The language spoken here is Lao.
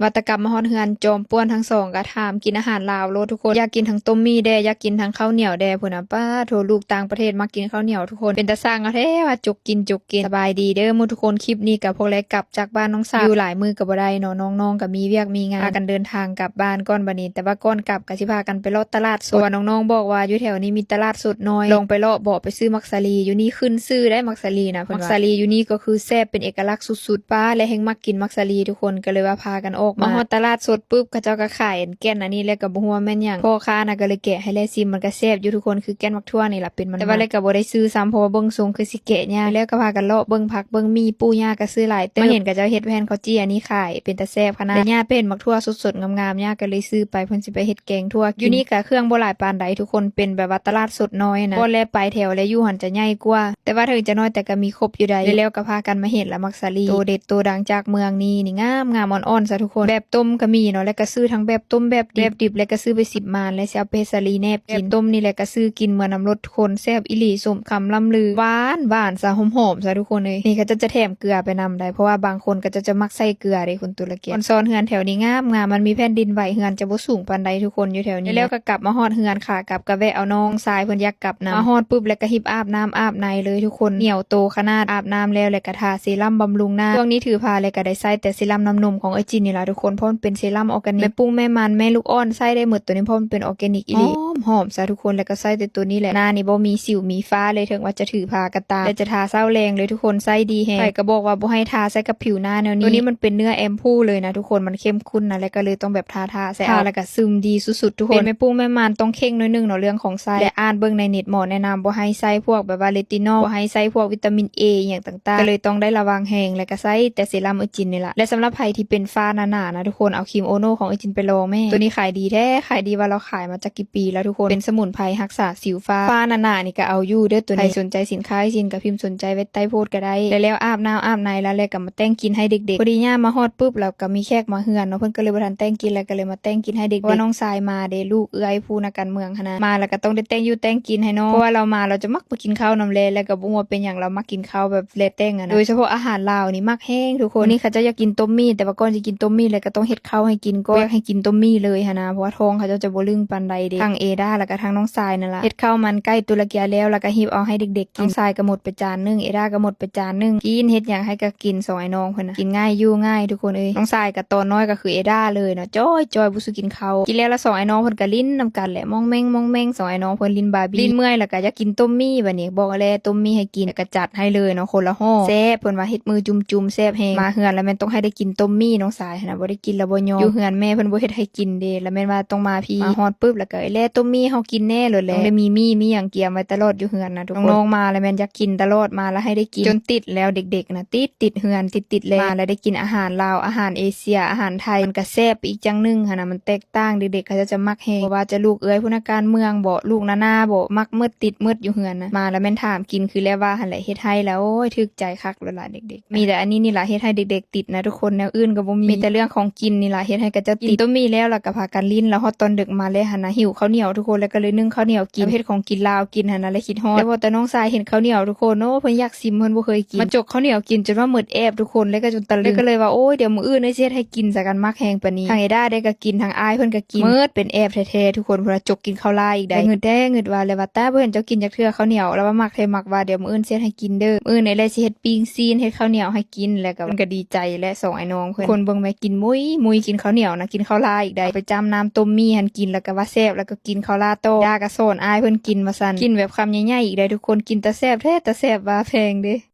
ວ່າແຕ່ກັບມາຮອດເຮືອນ ຈອມປ່ວນທັງສອງກໍຖາມກິນອາຫານລາວໂລດທຸກຄົນ. ຢາກກິນທັງຕົ້ມໝີ່ແດ່ ຢາກກິນທັງເຂົ້າໜຽວແດ່ພຸ້ນນະ. ປາໂທ້ ລູກຕ່າງປະເທດມັກກິນເຂົ້າໜຽວທຸກຄົນ. ເປັນຕາຊ່າງເອົາແທ້ວ່າ ຈົກກິນ ຈົກກິນ. ສະບາຍດີເດີໝູ່ທຸກຄົນ. ຄລິບນີ້ກໍພວກແລກັບຈາກບ້ານນ້ອງສາວ ຢູ່ຫຼາຍມື້ກໍບໍ່ໄດ້ເນາະ. ນ້ອງໆກໍມີວຽກມີງານ ພາກັນເດີນທາງກັບບ້ານກ່ອນ. ບັດນີ້ ແຕ່ວ່າກ່ອນກັບກໍຊິພາກັນໄປເລາະຕະຫຼາດສົດ ເພາະວ່ານ້ອງໆບອກວ່າຢູ່ແຖວນີ້ມີຕະຫຼາດສົດນ້ອຍ ລອງໄປເລາະເບາະ ໄປຊື້ໝາກສາລີ. ຢູ່ນີ້ຂຶ້ນຊື່ໄດ້ໝາກສາລີນະ ເພິ່ນວ່າ. ໝາກສາລີຢູ່ນີ້ກໍຄືແຊບເປັນເອກະລັກສຸດໆ. ປ້າ ແລະແຮ່ງມັກກິນໝາກສາລີທຸກຄົນ ກໍເລີຍວ່າພາກັນອອກມາ. ມາຮອດຕະຫຼາດສົດປຶບ ເຂົາເຈົ້າກໍຂາຍອັນແກ່ນອັນນີ້ ແລະກໍບໍ່ຮູ້ວ່າແມ່ນຫຍັງ. ພໍ່ຄ້ານະກໍເລີຍແກະໃຫ້ແລຊິມ ມັນກໍແຊບຢູ່ທຸກຄົນ ຄືແກ່ນໝາກຖົ່ວນີ້ລະ ເປັນມັນໆ. ແຕ່ວ່າແລກໍບໍ່ໄດ້ຊື້ຊ້ຳ ເພາະວ່າເບິ່ງຊົງຄືຊິແກະຍາກ. ແລ້ວກໍພາກັນເລາະເບິ່ງຜັກເບິ່ງໝີ່ ປູ່ຍ່າກໍຊື້ຫຼາຍເຕີບ. ມາເຫັນເຂົາເຈົ້າເຮັດແຜ່ນເຂົ້າຈີ່ອັນນີ້ຂາຍ ເປັນຕາແຊບຂະໜາດ. ແລະຍ່າໄປເຫັນໝາກຖົ່ວສົດໆງາມໆ ຍ່າກໍເລີຍຊື້ໄປ ເພິ່ນຊິໄປເຮັດແກງຖົ່ວກິນ. ຢູ່ນີ້ກໍເຄື່ອງບໍ່ຫຼາຍປານໃດທຸກຄົນ ເປັນແບບວ່າຕະຫຼາດສົດນ້ອຍນະ. ບ່ອນແລໄປແຖວແລຢູ່ຫັ້ນຈະໃຫຍ່ກວ່າ ແຕ່ວ່າເຖິງຈະນ້ອຍແຕ່ກໍມີຄົບຢູ່ໃດ. ແລ້ວກໍພາກັນມາເຫັນລະໝາກສາລີ ໂຕເດັດໂຕດັງຈາກເມືອງນີ້ ນີ້ງາມໆ ອ່ອນໆ ຊະທຸກຄົນ. ແບບຕົ້ມກໍມີເນາະ ແລະກໍຊື້ທັງແບບຕົ້ມແບບດິບ ແບບດິບແລະກໍຊື້ໄປສິບມານ ແລະຊິເອົາໄປເຮັດສາລີແໜບກິນ. ແບບຕົ້ມນີ້ແຫຼະກໍຊື້ກິນເມືອນຳລົດທຸກຄົນ ແຊບອີ່ຫຼີ ສົ້ມຄຳລ່ຳລື ຫວານ ຫວານຊະ ຫອມໆຊະທຸກຄົນເອີຍ. ນີ້ເຂົາເຈົ້າຈະແຖມເກືອໄປນຳໄດ໋ ເພາະວ່າບາງຄົນເຂົາເຈົ້າຈະມັກໃສ່ເກືອເດ້ ຄົນຕຸລະກຽນ. ບ່ອນຊອນເຮືອນແຖວນີ້ງາມໆ ມັນມີແຜ່ນດິນໄຫວ ເຮືອນຈະບໍ່ສູງປານໃດທຸກຄົນ ຢູ່ແຖວນີ້. ແລ້ວກໍກັບມາຮອດເຮືອນ ຂາກັບກໍແວະເອົານ້ອງຊາຍເພິ່ນຢາກກັບນຳ. ມາຮອດປຶບແລ້ວກໍຮີບອາບນ້ຳອາບໃນເລີຍທຸກຄົນ ໜຽວໂຕຂະໜາດ. ອາບນ້ຳແລ້ວແລ້ວກໍທາເຊຣັ້ມບຳລຸງໜ້າ. ຊ່ວງນີ້ຖືພາແລະກໍໄດ້ໃຊ້ແຕ່ເຊຣັ້ມນ້ຳນົມຂອງເອື້ອຍຈິນນີ້ລະທຸກຄົນ ເພາະມັນເປັນເຊຣັ້ມອໍແກນິກ. ແມ່ປຸ້ງແມ່ມັນແມ່ລູກອ່ອນໃຊ້ໄດ້ໝົດ ໂຕນີ້ ເພາະມັນເປັນອໍແກນິກອີ່ຫຼີ. ຫອມ ຫອມຊະທຸກຄົນ ແລ້ວກໍໃຊ້ແຕ່ໂຕນີ້ແຫຼະ. ໜ້ານີ້ບໍ່ມີສິວມີຟ້າເລີຍ ເຖິງວ່າຈະຖືພາກໍຕາມ. ແລະຈະທາເຊົ້າແລງເລີຍທຸກຄົນ ໃຊ້ດີແຮງ. ໃຜກໍບອກວ່າບໍ່ໃຫ້ທາໃສ່ກັບຜິວໜ້າແນວນີ້. ໂຕນີ້ມັນເປັນເນື້ອແອມພູເລີຍນະທຸກຄົນ ມັນເຂັ້ມຂຸ້ນນະ ແລ້ວກໍເລີຍຕ້ອງແບບ ທາ ທາໃສ່ ທາແລ້ວກໍຊຶມດີສຸດໆທຸກຄົນ. ເປັນແມ່ປຸ້ງແມ່ມານຕ້ອງເຄັ່ງໜ້ອຍໜຶ່ງເນາະ ເລື່ອງຂອງໃຊ້ ແລະອ່ານເບິ່ງໃນເນັດ ໝໍແນະນຳບໍ່ໃຫ້ໃສ່ພວກແບບວ່າເຣຕິນໍ ບໍ່ໃຫ້ໃສ່ພວກວິຕາມິນເອ ອີ່ຫຍັງຕ່າງໆ ກໍເລີຍຕ້ອງໄດ້ລະວັງແຮງ ແລະກໍໃຊ້ແຕ່ເຊຣັ້ມເອື້ອຍຈິນນີ້ລະ. ແລະສຳລັບໃຜທີ່ເປັນຝ້າໜາໆນະທຸກຄົນ ເອົາຄຣີມໂອໂນຂອງເອື້ອຍຈິນໄປລອງແມ້. ໂຕນີ້ຂາຍດີແທ້ ຂາຍດີວ່າລາວຂາຍມາຈັກ ປີແລ້ວທຸກຄົນ ເປັນສະໝຸນໄພຮັກສາສິວຟ້າ ຟ້າໜາໆນີ້ກໍເອົາຢູ່ເດີໂຕນີ້. ໃຜສົນໃຈສິນຄ້າຈິນກໍພິມສົນໃຈໄວ້ໃຕ້ໂພດກໍໄດ້. ແລ້ວອາບນ້ຳອາບໃນແລ້ວ ແລ້ວກໍມາແຕ່ງກິນໃຫ້ເດັກໆ. ພໍດີຍ່າມາຮອດປຶບ ແລ້ວກໍມີແຂກມາເຮືອນເນາະ ເພິ່ນກໍເລີຍບໍ່ທັນແຕ່ງກິນ ແລ້ວກໍເລີຍມາແຕ່ງກິນໃຫ້ເດັກໆ ເພາະວ່ານ້ອງຊາຍມາເດ້ ລູກເອື້ອຍຜູ້ນັກການເມືອງຫັ້ນນະ. ມາແລ້ວກໍຕ້ອງໄດ້ແຕ່ງຢູ່ແຕ່ງກິນໃຫ້ນ້ອງ ເພາະວ່າລາວມາລາວຈະມັກ ມາກິນເຂົ້ານຳແລ ແລ້ວກໍບໍ່ຮູ້ວ່າເປັນຫຍັງ ລາວມັກກິນເຂົ້າແບບແລແຕ່ງຫັ້ນນະ. ໂດຍສະເພາະອາຫານລາວນີ້ມັກແຮງທຸກຄົນ. ມື້ນີ້ເຂົາເຈົ້າຢາກກິນຕົ້ມໝີ່ ແຕ່ວ່າກ່ອນຊິກິນຕົ້ມໝີ່ ແລ້ວກໍຕ້ອງເຮັດເຂົ້າໃຫ້ກິນກ່ອນ ບໍ່ຢາກໃຫ້ກິນຕົ້ມໝີ່ເລີຍຫັ້ນນະ ເພາະວ່າທ້ອງເຂົາເຈົ້າຈະບໍ່ລຶ້ງປານໃດເດ້. ທັງເອດາ ແລ້ວກໍທັງນ້ອງຊາຍນັ້ນລະ ເຮັດເຂົ້າມັນໄກ່ຕຸລະກຽແລ້ວ ແລ້ວກໍຮີບເອົາໃຫ້ເດັກໆກິນ. ນ້ອງຊາຍກໍໝົດໄປຈານໜຶ່ງ ເອດາກໍໝົດໄປຈານໜຶ່ງ. ກິນ ເຮັດຫຍັງໃຫ້ກໍກິນ ສອງອ້າຍນ້ອງເພິ່ນນະ ກິນງ່າຍຢູ່ງ່າຍທຸກຄົນເອີຍ. ນ້ອງຊາຍກໍຕົວນ້ອຍກໍຄືເອດາເລີຍເນາະ ຈ່ອຍໆ ບໍ່ສູ້ກິນເຂົ້າ. ກິນແລ້ວລະ ສອງອ້າຍນ້ອງເພິ່ນກໍຫຼິ້ນນຳກັນແຫຼະ ມອງແມງ ມອງແມງ ສອງອ້າຍນ້ອງເພິ່ນຫຼິ້ນບາບີ ຫຼິ້ນເມື່ອຍແລ້ວກໍຢາກກິນຕົ້ມໝີ່. ບາດນີ້ບອກແລ້ວຕົ້ມໝີ່ໃຫ້ກິນ ແລ້ວກໍຈັດໃຫ້ເລີຍເນາະ ຄົນລະຫໍ່. ແຊບ ເພິ່ນວ່າເຮັດມືຈຸ່ມໆ ແຊບແຮງ. ມາເຮືອນລະແມ່ນຕ້ອງໃຫ້ໄດ້ກິນຕົ້ມໝີ່ ນ້ອງຊາຍຫັ້ນນະ ບໍ່ໄດ້ກິນລະບໍ່ຍອມ. ຢູ່ເຮືອນແມ່ເພິ່ນບໍ່ເຮັດໃຫ້ກິນເດ້ ລະແມ່ນວ່າຕ້ອງມາພີ້. ມາຮອດປຶບ ແລ້ວກໍເອີຍ ແລຕົ້ມໝີ່ເຮົາກິນແນ່ໂລດແຫຼະ ຕ້ອງໄດ້ມີໝີ່ມີຫຍັງກຽມໄວ້ຕະຫຼອດຢູ່ເຮືອນນະທຸກຄົນ. ນ້ອງໆມາລະແມ່ນຢາກກິນຕະຫຼອດ ມາລະໃຫ້ໄດ້ກິນ ຈົນຕິດແລ້ວ ເດັກໆນະ ຕິດ ຕິດເຮືອນ ຕິດໆແລ້ວ. ມາລະໄດ້ກິນອາຫານລາວ ອາຫານເອເຊຍ ອາຫານໄທ ມັນກະແຊບໄປອີກຢ່າງໜຶ່ງຫັ້ນນະ ມັນແຕກຕ່າງ. ເດັກໆເຂົາເຈົ້າຈະມັກແຮງ ບໍ່ວ່າຈະລູກເອື້ອຍຜູ້ນັກການເມືອງບໍ ລູກນານາບໍ ມັກໝົດ ຕິດໝົດຢູ່ເຮືອນນະ. ມາລະແມ່ນຖາມກິນຄືແລ້ວວ່າຫັ້ນແຫຼະ ເຮັດໃຫ້ລະ ໂອ້ຍ ຖືກໃຈຄັກໂລດລະເດັກໆ. ມີແຕ່ອັນນີ້ນີ້ລະເຮັດໃຫ້ເດັກໆຕິດນະທຸກຄົນ ແນວອື່ນກໍບໍ່ມີ ມີແຕ່ເລື່ອງຂອງກິນນີ້ລະເຮັດໃຫ້ເຂົາເຈົ້າຕິດ. ກິນຕົ້ມໝີ່ແລ້ວ ແລ້ວກໍພາກັນຫຼິ້ນ ແລ້ວຮອດຕອນດຶກມາແລ້ວຫັ້ນນະ ຫິວເຂົ້າໜຽວທຸກຄົນ ແລ້ວກໍເລີຍໜຶ້ງເຂົ້າໜຽວກິນ ເຮັດຂອງກິນລາວກິນຫັ້ນນະ ແລ້ວຄິດຮອດ. ແລ້ວພໍແຕ່ນ້ອງຊາຍເຫັນເຂົ້າໜຽວທຸກຄົນ ໂອ້ ເພິ່ນຢາກຊິມ ເພິ່ນບໍ່ເຄີຍກິນ ມາຈົກເຂົ້າໜຽວກິນຈົນວ່າໝົດແອບທຸກຄົນ ແລ້ວກໍຈົນຕະລຶງ ແລ້ວກໍເລີຍວ່າ ໂອ້ຍ ດຽວມື້ອື່ນເອື້ອຍຊິເຮັດໃຫ້ກິນຊະກັນ ມັກແຮງປານນີ້. ທັງເອດາເດ້ກໍກິນ ທັງອ້າຍເພິ່ນກໍກິນ ໝົດເປັນແອບແທ້ໆທຸກຄົນ. ພຸ້ນລະ ຈົກກິນເຂົ້າລາອີກໄດ໋. ງຶດແທ້ງຶດວ່າ ແລ້ວວ່າ ຕາ ບໍ່ເຫັນເຈົ້າກິນຈັກເທື່ອເຂົ້າໜຽວ ລະວ່າມັກແທ້ມັກວ່າ ດຽວມື້ອື່ນຊິເຮັດໃຫ້ກິນເດີ ມື້ອື່ນແຫຼະຊິເຮັດປີ້ງຊີ້ນ ເຮັດເຂົ້າໜຽວໃຫ້ກິນ. ແລ້ວກໍເພິ່ນກໍດີໃຈແຫຼະ ສອງອ້າຍນ້ອງເພິ່ນ. ຄົນເບິ່ງແມ່ກິນມຸຍມຸຍ ກິນເຂົ້າໜຽວນະ ກິນເຂົ້າລາອີກໄດ໋. ໄປຈ້ຳນ້ຳຕົ້ມໝີ່ຫັ້ນກິນ ແລ້ວກໍວ່າແຊບ ແລ້ວກໍກິນເຂົ້າລາຕໍ່. ດາກໍສອນອ້າຍເພິ່ນກິນວ່າຊັ້ນ ກິນແບບຄຳໃຫຍ່ໆອີກໄດ໋ທຸກຄົນ. ກິນຕາແຊບແທ້ ຕາແຊບວ່າແພງເດ້.